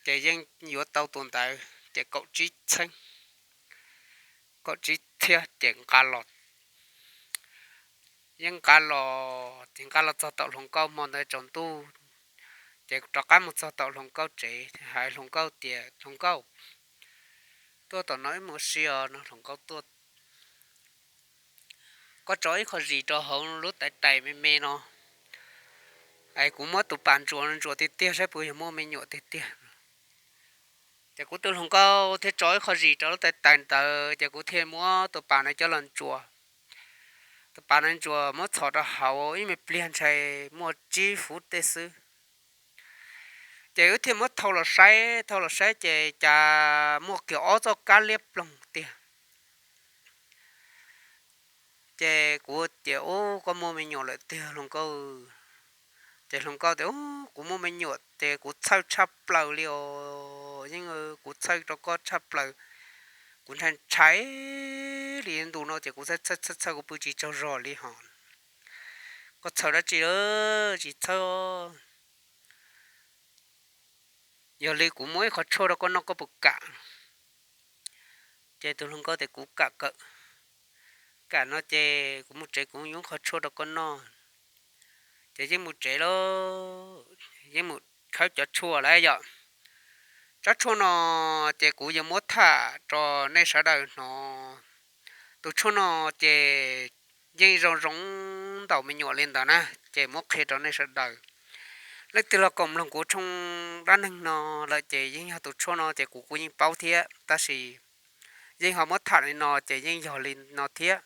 Ces yeej yuav tau tus ntawd ces kaum tsib txheeb, kaum tsib txhiab ces nqa los. Yeej nqa los ces nqa los txog tom hluas nkauj hmo ntawd tsaus ntuj, ces rov qab mus txog tom hluas nkauj tsev hais hluas nkauj tias, hluas nkauj, tuaj tom no wb mus ua si os no. Hluas nkauj tuaj, koj tso ib qho zis rau hauv lub tais tais me me no, es kuv muab tus pas ntsuas ntsuas tiag tiag saib puas yog muaj me nyuam tiag tiag. Ces kuv tus hluas nkauj thiaj tso ib qho zis rau lub tais tais ntawd, ces kuv thiaj muab tus pas na coj los ntsuas. Tus pas na ntsuas muab txhos rau hauv ib me pliag ntshai muaj tsib fuv tej xwb. Ces wb thiaj muab thau los saib, thau los saib ces cas muaj kiag ob txoj kab liab ploog tiag. Ces kuv tias, ub, koj muaj me nyuam lawm tiag hluas nkauj. Ces hluas nkauj tias, ub, kuv muaj me nyuam ces kuv txhawj tshaj plaws li os. Yeej, kuv txhawj rau koj tshaj plaws. Kuv ntshai ntshai li ntu no ces kuv txhawj txhawj txhawj kuv pw tsis tsaug zog li hos. Koj txhawj dab tsi lawm? Tsis txhawj. Yog li kuv muab ib qho tshuaj rau koj noj koj puas kam? Ces tus hluas nkauj tias kuv kam kawm. Kam no ces kuv mus tsev kuv yuav qho tshuaj rau koj noj. Ces yeej mus tsev lauj, yeej mus khawb cov tshuaj lawm yom. Tsob tshuaj no ces kuv yuav muab tham rau nej sawv daws hnov. Tus tshuaj no ces yeej zoo zoo ntaus me nyuam li ntawd na, ces muab qhia rau nej sawv daws. Leej twg los koom mloog kuv tshooj dab neeg no lawm ces yeej yog tus tshuaj no ces kuv kuj yeej paub thiab, tab sis yeej ho muab tham li no ces yeej yog li no thiab.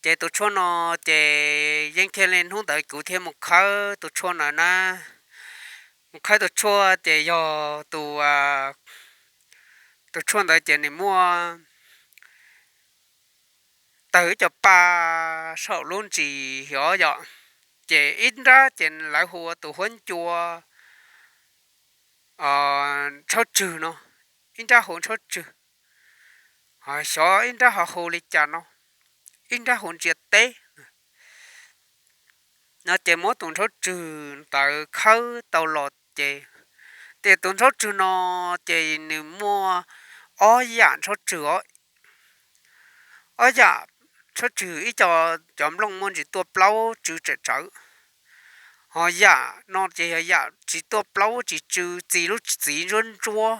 Ces tus tshuaj no ces yeej thiaj li hnub ntawd kuv thiaj mus khawb tus tshuaj ntawd na. Mus khawb tus tshuaj ces yog tus, tus tshuaj ntawd ces nws muaj tawg ib co paj saum lub ntsis os yom. Ces ib nrab ces lawv hu ua tus huab ncua tshawb tswg no, ib nrab hu tshawb tswg, xyov ib nrab ho hu li cas no, ib nrab hu ntsia teb no. Ces muab tus tshawb tswg ntawd khawb tau los ces, ces tus tshawb tswg no ces nws muaj ob yam tshawb tswg os. Ob yam tshawb tswg, ib co, cov nplooj muaj ntsis tuaj plaub tsw tsawv tsawv. Ho yam no ces yog yam tsis tuaj plaub tsis tsw, txi lub txiv ntsuab ntsuab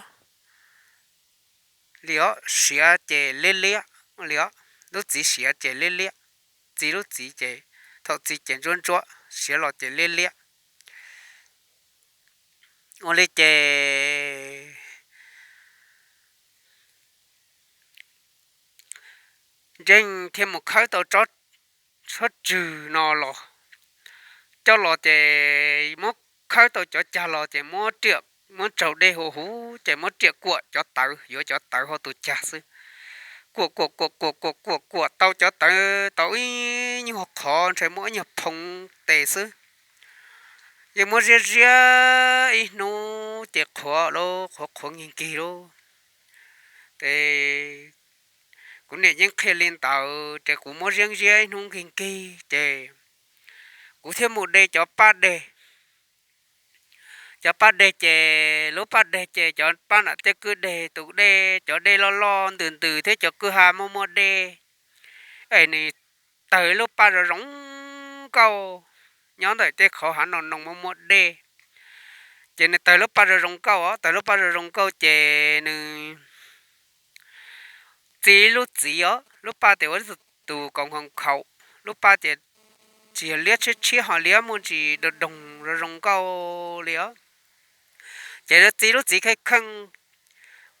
li os, siav ces liab liab li os. Lub txiv siav ces liab liab, txi lub txiv ces, thaum txi ces ntsuab ntsuab, siav los ces liab liab. Ua li ces yeej thiaj mus khawb tau tsob tshawb tswg no los, coj los ces muab khawb tau cov cag los ces muab riam, muab tsaug dej huv huv ces muab riam kuam cov tawv, yuav cov tawv hauv tus cag xwb. Kuam kuam kuam kuam kuam kuam kuam tau cov tawv tau ib nyuag qhov, ntshe muaj ib nyuag phoo tes xwb. Yeej muab ziab ziab ib hnub ces qhuav lauj, qhuav qhuav nkig nkig lauj. Ces kuv niam yeej qhia li ntawd ces kuv muab ziab ziab ib hnub nkig nkig ces kuv thiaj mus de cov paj deg. Cov paj deg ces lub paj deg ces cov paj nram tej kwj deg tus dej, cov dej loj loj ntws ntws thiab cov kwj ha muaj muaj dej. Es nws tawg lub paj zoo zoo nkauj, nyob ntawm tej qhov hav no no muaj muaj dej. Ces nws tawg lub paj zoo zoo nkauj os, tawg lub paj zoo zoo nkauj ces nws txi lub txiv os, lub paj ces ua tus kaus nkhaus nkhaus, lub paj ces tsis yog liab tshiab tshiab, ho liab muaj ntsis doog doog zoo zoo nkauj li os. Ces nws txi lub txiv kheej kheej,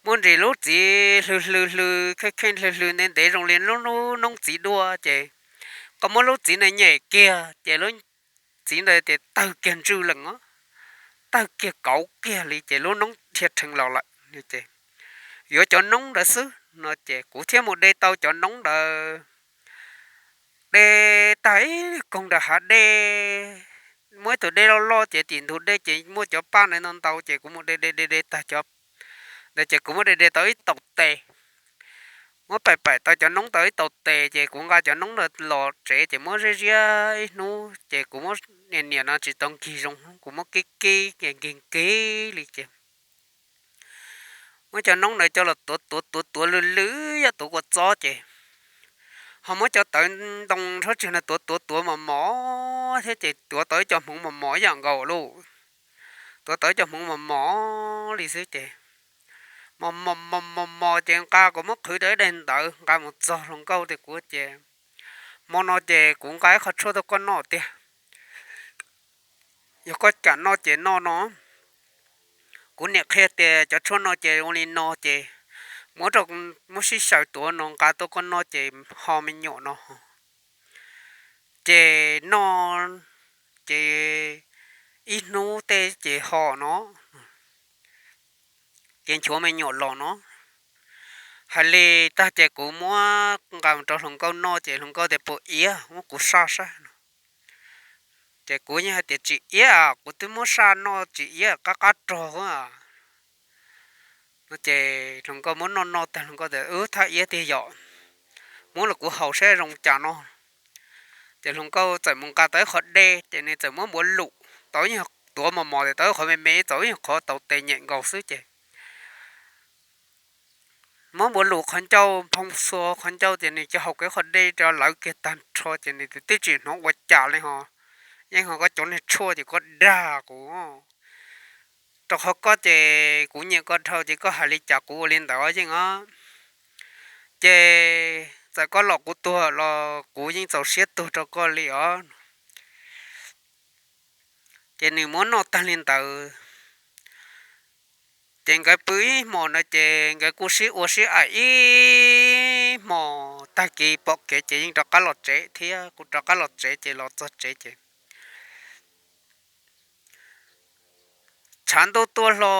muaj ntsis lub txiv hlw hlw hlw kheej kheej hlw hlw ntev ntev zoo li lub noob txiv duaj ces koj muab lub txiv ntawd nyem kiag ces lub txiv ntawd ces tawg kiag ntswj lees os, tawg kiag kauv kiag li ces lub noob dhia rhees los lawm. Yuav cov noob ntawd xwb no ces kuv thiaj mus de tau cov noob ntawd. De tag ib koog nram hav dej, muaj ib tug dej loj loj ces tim ntug dej ces muaj cov paj ntawd ntau ntau ces kuv mus de de de de tag cov ntawd ces kuv muab de de tau ib taus tes. muab paim paim tau cov noob ntawd ib tau tes ces kuv nqa cov noob ntawd los tsev ces muab ziab ziab ib hnub ces kuv muab niam niam no tsis tau nkig zoo, kuv muab kib kib nkig nkig li ces muab cov noob ntawd coj los tuav tuav tuav tuav lwj lwj yam tuav kua txob ces ho muab cov tawv ntoo rhaub tswg no tuav tuav tuav mos mos thiab ces tuav tau ib co hmoov mos mos ib yam nkaus lauj. Tuav tau ib co hmoov mos mos li xwb ces mos mos mos mos mos ces nqa kuv muab qhwv rau ib daim ntawv nqa mus txog hluas nkauj tias kuv ces hmo no ces kuv nqa ib qho tshuaj tuaj koj noj tiag. Yog koj kam noj ces noj no. Kuv niam qhia tias cov tshuaj no ces ua li no ces muab rau, muab sib xyaw tuav no nqa tuaj koj noj ces ho me nyuam no. Ces noj ces ib hnub tej ces ho no, ces nchuav me nyuam los no. Hais li tag ces kuv muab nqa rau hluas nkauj noj ces hluas nkauj tias puas iab, muab kuv saj saib no. Ces kuv yeej hais tias tsis iab, kuv twb muab saj noj tsis iab, qab qab rog. Ces hluas nkauj muab noj noj tag hluas nkauj tias ub thaj iab tiag yom, muab los kuv haus saib zoo cas no. Ces hluas nkauj txawm mus nqa tau ib qho dej ces nws txawm muab npuav lus tau, yeej tuav mos mos ces tau ib qhov me me txaus ib qhov tau tes nyem nkaus xwb ces muab npuav lus qhov ncauj phoo xua qhov ncauj ces nws cia haus kiag qhov dej rau lawv kiag tag nrho ces nws twb tsis hnov ua cas li ho. Yeej ho koj cov niag tshuaj ces koj dag kuv rau qhov koj ces kuv nyiam koj dhau ces koj hais li cas kuv ua li ntawd os Yeej os. Ces txawm koj los kuv tuag los kuv yeej txaus siab tuag rau koj li os. Ces nws muab noj tag li ntawd ces nkawd pw ib hmos no ces nkawd kuj sib ua sib aim ib hmos tag kis pom kev ces yeej rov qab los tsev thiab. Kuv rov qab los tsev ces los txog tsev ces tshav ntuj tuaj hlo,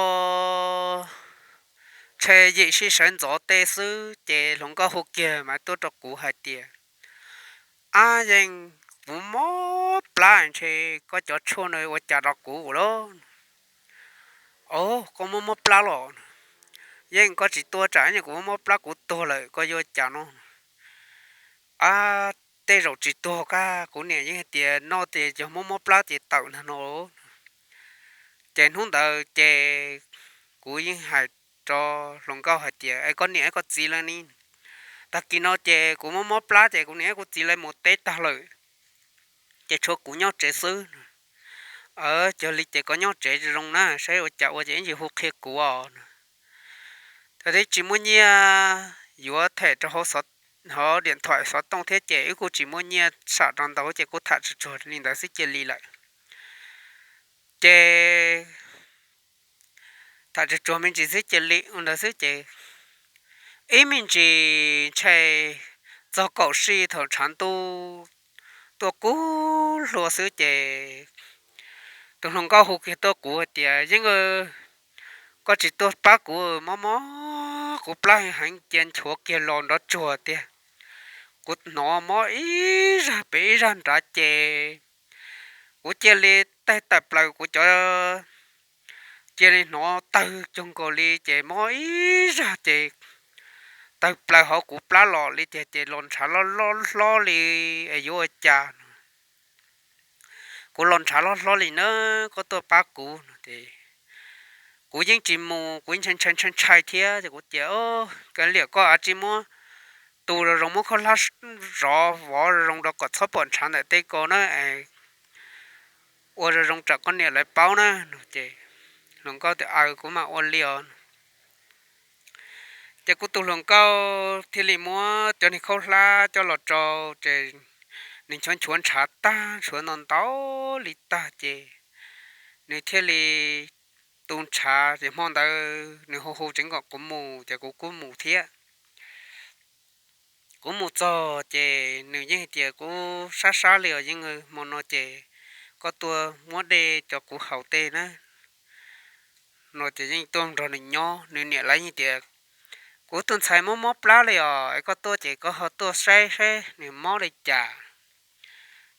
ntshe yim sij sawv ntxov tej xwb ces hluas nkauj hu kiag mas tuaj rau kuv hais tias ab Yeej, kuv mob plab ntshe koj cov tshuaj no ua cas rau kuv lawm. Au, koj mob mob plab los? Yeej, koj tsis tuaj tsam ib ntsis kuv mob mob plab kuv tuag lawm koj yuav cas no? Ab, tej zaum tsis tuag kag, kuv niam yeej hais tias noj ces yog mob mob plab ces tawm ntag no. Ces hnub ntawd ces kuv yeej hais rau hluas nkauj hais tias es koj niam koj txiv lawv ne? Tag kis no ces kuv mob mob plab ces kuv niam kuv txiv lawv mus teb tag lawm ces tshuav kuv nyob tsev xwb. Aws, yog li ces koj nyob tsev zoo na, saib ua cas ua ces ib ntsis hu qhia kuv os. Thaum twb tsis muaj nyiaj yuav them rau hauv, hauv diam thuam xov tooj thiab ces wb kuj tsis muaj nyiaj sam rau ntau ces kuv tham tsuag tsuag li ntawd xwb cia li lawm. Ces tham tsuag tsuag me ntsis xwb cia li ua ntawd xwb ces ib me ntsis ntshe txog kaum sij thaum tshav ntuj tuaj kub hlo xwb ces tus hluas nkauj hu kiag tuaj kuv hais tias Yeej, koj tsis tuaj pab kuv, mob mob kuv plab heev heev cia nchuav kiag los nrov tsuag tiag. Kuv hnov mob ib zaj pem ib zaj nrad ces kuv cia li tawg tawm plaws kuv cov, cia li hnov tawg cuag nkaus li ces mob ib zaj ces tawg plaws hauv kuv plab los li tiag ces los ntshav loj loj hlob li es yuav ua cas no. Kuv los ntshav loj hlob li na, koj tuaj pab kuv no ces kuv yeej tsis mus, kuv ntshai ntshai ntshai ntshai thiab ces kuv tias kav liam koj av tsis muab tu zoo zoo, muab khaub hlab zov vov zoo zoo rau kom txhob pom ntshav ntawm tej ko na, ua zoo zoo tsam koj niam lawv paub na no ces hluas nkauj tias aws kuv mam ua li os. Ces kuv tus hluas nkauj thiaj li muab cov niag khaub hlab coj los rau ces nws nchuav nchuav ntshav tag, nchuav ntau ntau li tag ces nws thiaj li tu ntshav ces hmo ntawd nws hu hu tseev kom kuv mus ces kuv kuj mus thiab. Kuv mus txog ces nws yeej hais tias kuv sab sab li os Yeej, hmo no ces koj tuaj muab dej rau kuv haus tej na no ces yeej tuaj nrog nws nyob. Nws niam lawv yeej tias kuv tus ntxhais mob mob plab li os, es koj tuaj ces koj ho tuaj saib saib nws mob li cas.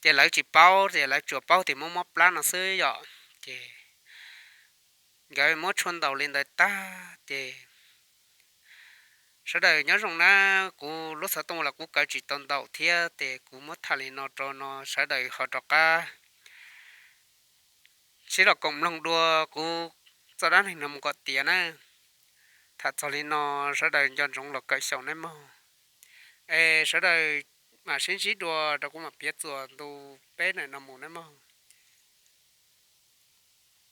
Ces lawv tsis paub, ces lawv tsuas paub tias mob mob plab no xwb yom. Ces nkawd muab tshuaj ntaus li ntawd tag ces Sawv daws nyob zoo na, kuv lub xov tooj los kuv kaw tsis tau ntau thiab ces kuv muab tham li no rau no sawv daws ho rov qab sib los koom mloog dua kuv txoj dab neeg no mus kom tiav na. Tham txog li no, sawv daws nco ntsoov los kawm xyaum nawb mog. Es sawv daws mam sib ntsib dua rau kuv mam piav txuas ntu peb ntawm no mus nawb mog.